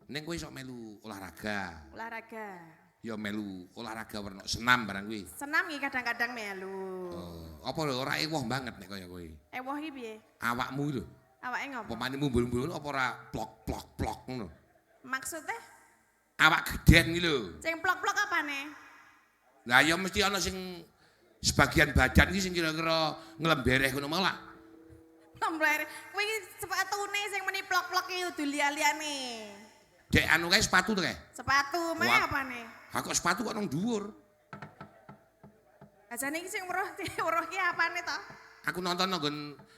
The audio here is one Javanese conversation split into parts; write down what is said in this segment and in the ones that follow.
Ning kowe iso melu olahraga. Olahraga. Ya melu olahraga werna senam barang kuwi. Senam nggih kadang-kadang melu. Oh, apa lho ora ewoh banget nek kaya kowe. Ewoh iki piye? Awakmu lho. Awake ngopo? Upamane mumbul-mumbul apa ora plok plok plok ngono. Maksudnya Awak geden iki lho. Sing plok-plok apane? Lah ya mesti ana sing sebagian badan iki sing kira-kira nglembereh ngono mau lah. Lembere. Kuwi iki sepatune sing meni plok-plok iki kudu liya-liyane. Dek anu kae sepatu to kae. Sepatu meh Wah. apane? Ha kok sepatu kok nang dhuwur. Ajane iki sing weruh weruh ki apane to? Aku nonton nang nggon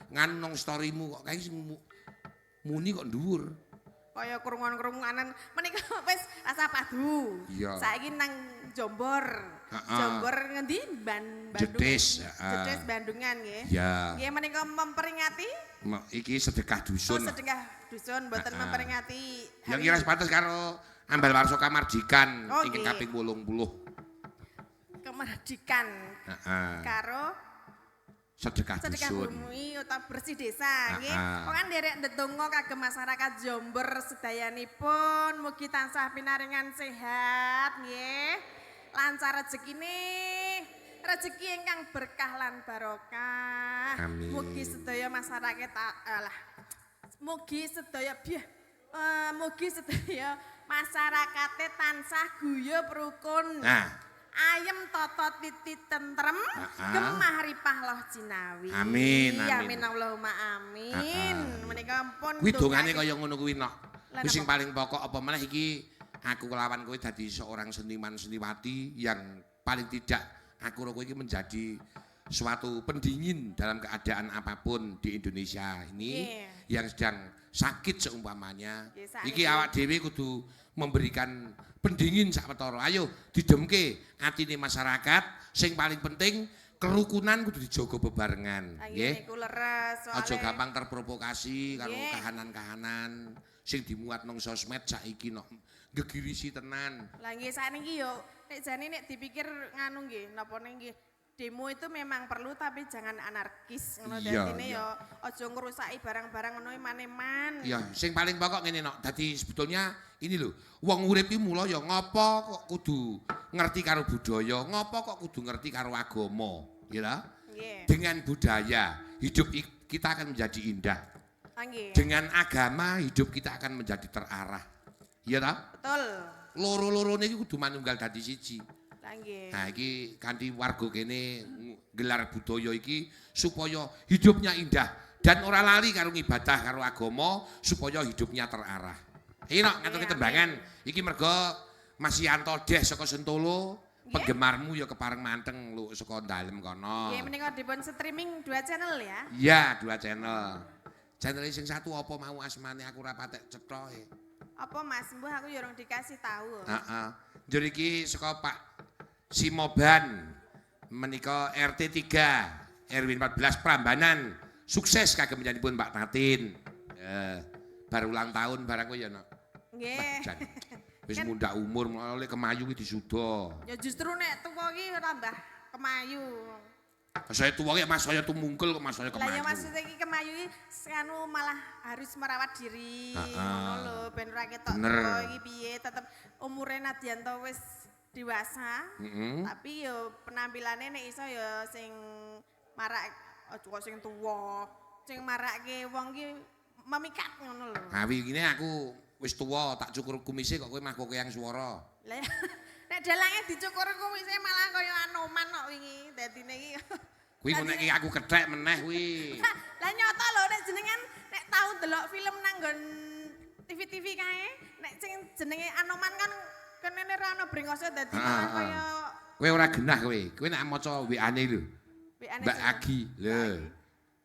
nganu nang storymu kok kae sing muni kok dhuwur. Kaya krungon-krungonan menika wis rasa padu. Iya. Saiki nang Jombor. Jombor ngendi? Bandung. Jetis, heeh. Jetis Bandungan nggih. Ya. Nggih menika memperingati Iki sedekah dusun. Oh, sedekah dusun mboten memperingati Yang kira sepatas karo Ambal Warsa Kamardikan Oh, ingkang nggih. kaping 80. Kemerdekaan karo Sedekah sedekah dusun. bumi utawa bersih desa nggih. Pokoke nderek ndedonga kagem masyarakat Jombor sedayanipun mugi tansah pinaringan sehat nggih. Lancar rezekine, rezeki ingkang berkah lan barokah. Amin. Mugi sedaya masyarakat alah. Mugi sedaya biah mugi sedaya masyarakate tansah guyub rukun. Nah, Ayem tata titi tentrem, gemah ripah loh jinawi. Amin, amin. Amin Allahumma amin. Menika pun Kuwi dongane ndongake. Kaya ngono kuwi nok. Lah Kuwi sing napa? paling pokok apa meneh iki aku kelawan kowe dadi seorang seniman seniwati yang paling tidak aku karo kowe iki menjadi suatu pendingin dalam keadaan apapun di Indonesia ini yang sedang sakit seumpamanya. Nggih, saat Iki ini. Awak dhewe kudu memberikan pendingin sak perkara. Ayo didemke atine masyarakat, sing paling penting kerukunan kudu dijaga bebarengan, Ah, nggih. niku leres Aja soalé gampang terprovokasi karo kahanan-kahanan sing dimuat nang sosmed saiki nok gegirisi tenan. Lah nggih, sakniki yo nek jane nek dipikir nganu nggih, napa nggih, demo itu memang perlu tapi jangan anarkis ngono, dadine yo aja ngrusaki barang-barang ngono eman-eman. Iya, sing paling pokok ngene nok. Dadi sebetulnya ini lho, wong urip iki mula ya ngopo kok kudu ngerti karo budaya, ngopo kok kudu ngerti karo agama, ya ta? Nggih. Dengan budaya, hidup kita akan menjadi indah. Ah, nggih. Dengan agama, hidup kita akan menjadi terarah. Iya ta? Betul. Loro-lorone iki kudu manunggal dadi siji. Lah nggih. Nah, iki kanthi warga kene gelar budaya iki supaya hidupnya indah dan ora lali karo ngibadah karo agama supaya hidupnya terarah. Iki nok ngaturke tembangan. Iki mergo Mas Yanto Deh saka Sentolo, penggemarmu ya kepareng manteng lu saka dalem kono. Nggih, menika dipun streaming dua channel ya. Iya, dua channel. Channel sing satu apa mau asmane, aku ora patek cetha e. Apa, Mas? Mbuh, aku ya urung dikasih tahu. Heeh. Njur iki saka Pak Simoban menika RT 3 RW 14 Prambanan. Sukses kagem panjenenganipun Pak Tatin. Eh, baru ulang tahun barang kowe ya, Nok. Nggih. Jan. Wis mundak umur mulai kemayu ki disuda. Ya justru nek tuwa ki tambah kemayu. Saya tuwa ki Mas saya tumungkul kok Mas saya Lah kemayu. ya maksudnya iki kemayu iki anu malah harus merawat diri ngono lho ben ora ketok tuwa iki piye, tetep umure nadyan to wis dewasa. Tapi yo penampilannya nek iso yo sing marak, aja kok sing tuwa, sing marake wong ki memikat ngono lho. Nah, wingi aku wis tuwa tak cukur kumise kok kowe mah yang swara. Lah ya, nek dalange dicukur kumise malah kaya Anoman kok wingi dadine iki. Kuwi ngono iki aku kethek meneh kuwi. Lah nyata lho, nek jenengan nek tau delok film nang nggon TV-TV kae, nek sing jenenge Anoman kan kenene ra ono brengose, dadi malah kaya Kowe ora genah kowe. Kowe nek maca WA-ne lho. WA-ne Mbak sing- Agi. Lho.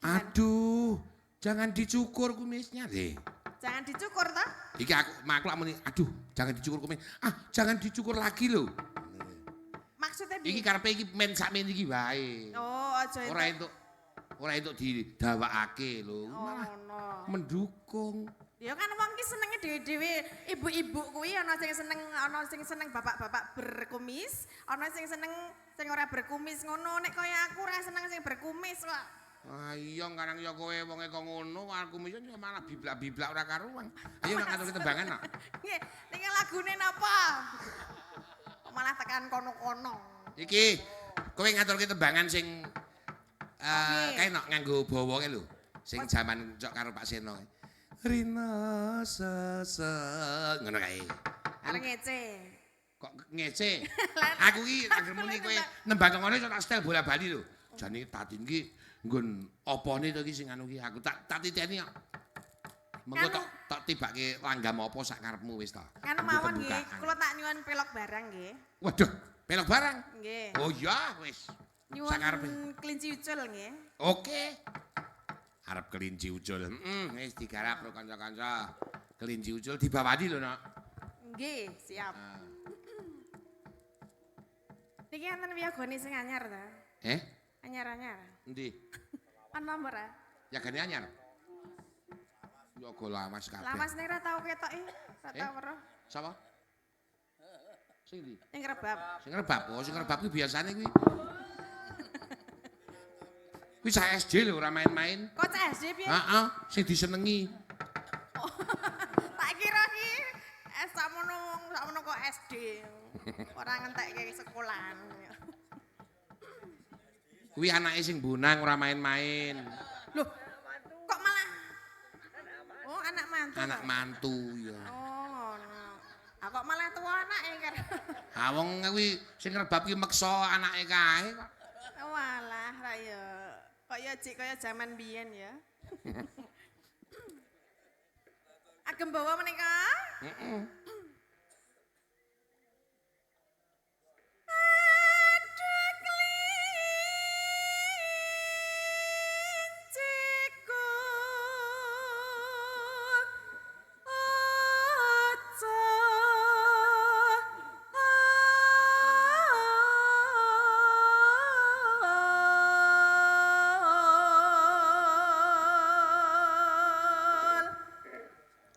Aduh, jangan dicukur kumisnya deh. Jangan dicukur toh? Iki aku aku lak muni, aduh, jangan dicukur kumis. Ah, jangan dicukur lagi lho. Maksudnya Iki piye? karepe iki men sakmene iki wae. Oh, aja Ora entuk ora entuk didawakake lho. Oh, Malah ngono. mendukung. Ya kan wong ki senenge dhewe-dhewe. Ibu-ibu kuwi ana sing seneng, ana sing seneng bapak-bapak berkumis, ana sing seneng sing ora berkumis ngono. Nek kaya aku ora seneng sing berkumis kok. Ah iya karang ya kowe wonge kok ngono, aku mbiyen ya malah biblak-biblak ora karuan. Ayo nak ngaturke tembangan nak. Nggih, niki lagune napa? Kok malah tekan kono-kono. Iki kowe ngaturke tembangan sing kae nok nganggo bawa kae lho. Sing jaman cok karo Pak Seno. Rina sese ngono kae. Arep ngece. Kok ngece? Aku ki anggere muni kowe nembang ngono iso tak setel bola-bali lho. Jane Tatin ki nggon opone to ki sing anu ki aku tak titeni kok. Mengko tak tibake langgam apa sak karepmu wis ta. Anu mawon nggih, kula tak nyuwun pelok barang nggih. Waduh, pelok barang? Nggih. Oh iya wis. Nyuwun kelinci ucul nggih. Oke. Arep kelinci ucul. Heeh, wis digarap lho kanca-kanca. Kelinci ucul dibawani lho, Nak. Nggih, siap. Niki enten wiyagone sing anyar ta? Eh? Anyar-anyar. Endi? Ana ora? Yagane anyar. Yoga lawas kabeh. Lawas ning ora tau ketoke, ora tau weruh. Sapa? Sing ndi? Sing rebab. Sing rebab. Oh, sing rebab kuwi biasane kuwi. Kuwi cah SD lho ora main-main. Kok cah SD piye? Heeh, sing disenengi. Tak kira ki sakmono kok SD. Ora ngentekke sekolahan. Kuwi anake sing bonang ora main-main. Loh, kok malah oh, anak mantu. Anak mantu ya. Oh, ngono. Ah kok malah tuwa anake kan. Ha wong kuwi sing rebab ki meksa anake kae kok. Walah, ra ya. Kok ya jik kaya jaman biyen ya. Agem bawa menika? Heeh.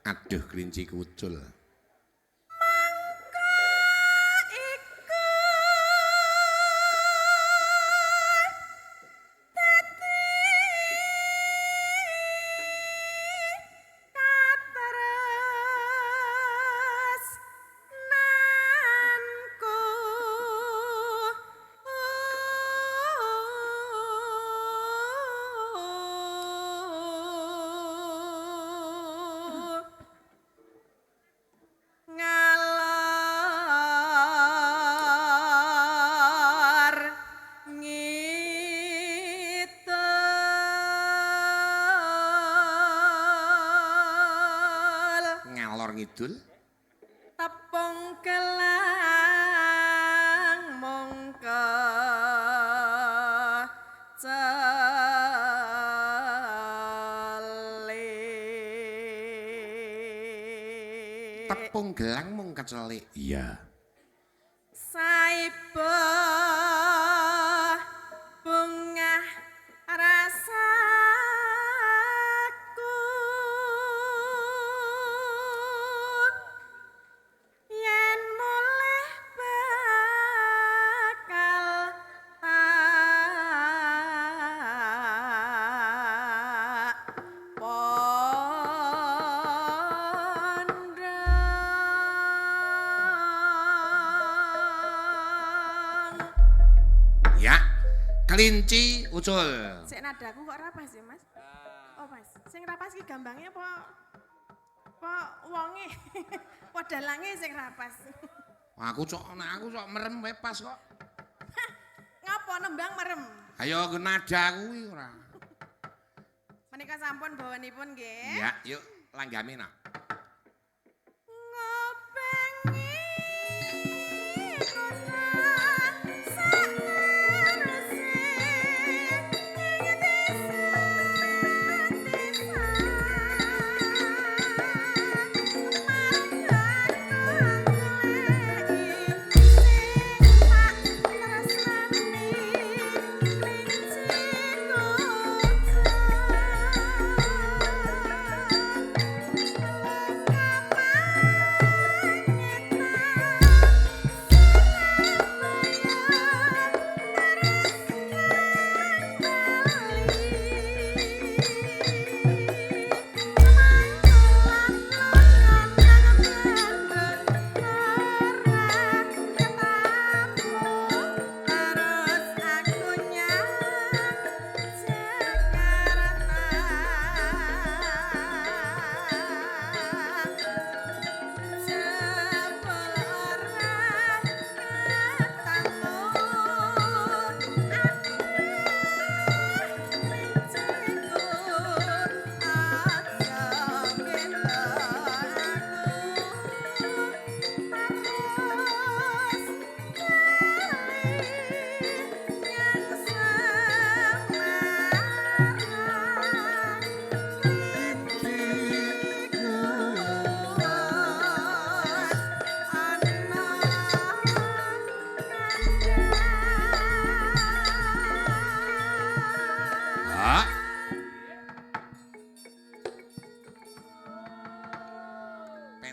Aduh kelinci kucul. Mangka iku dadi katresnanku. Ngalor ngidul. Ngalor ngidul. Tepung gelang mung kecelik. Tepung gelang mung kecelik. Iya. Saiba bungah rasaku yen mulih bakal tak pondong. Ya, kelinci ucul. Sik nadaku kok rapas ya, Mas? Oh, Mas. Sing rapas ki gambangnya apa wonge? Apa dalange sing rapas? Aku cok, nek aku cok merem wae pas kok. Ngapa nembang merem? Ayo nggo nada kuwi ora. Menika sampun bawanipun nggih. Ya, yuk langgame nak. Ngopengi kota sateruse ing desa-desa marga goleki sing tak tresnani kelinci kucul. Kapan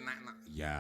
enak nak. Iya.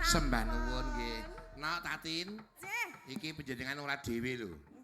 Sembah nuwun nggih. Nok Tatin. Iki panjenengan ora dhewe lho.